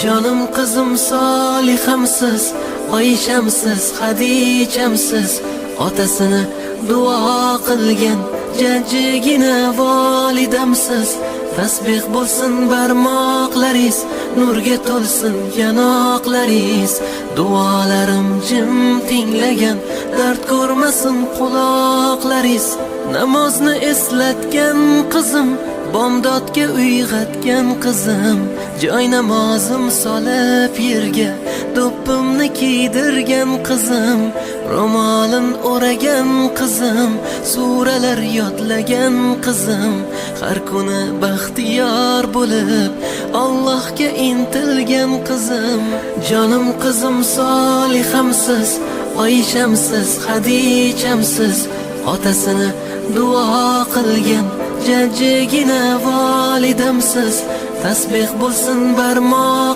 Jonim qizim, solihamsiz, Oyshamsiz, Hadichamsiz. Otasini duo qilgan jajjigina volidamsiz. Tasbeh bo'lsin barmoqlaringiz, nurga to'lsin yanoqlaringiz. Duolarim jim tinglagan, dard ko'rmasin quloqlaringiz. Namozni eslatgan qizim, bomdodga uyg'atgan qizim, joy namozim solib yerga do'ppimni kiydirgan qizim, ro'molin o'ragan qizim, suralar yodlagan qizim, har kuni baxtiyor bo'lib Allohga intilgan qizim. Jonim qizim, solihamsiz, Oyshamsiz, Hadichamsiz. Otasini duo qilgan jajjigina volidamsiz. Tasbeh bo'lsin barmoqlar.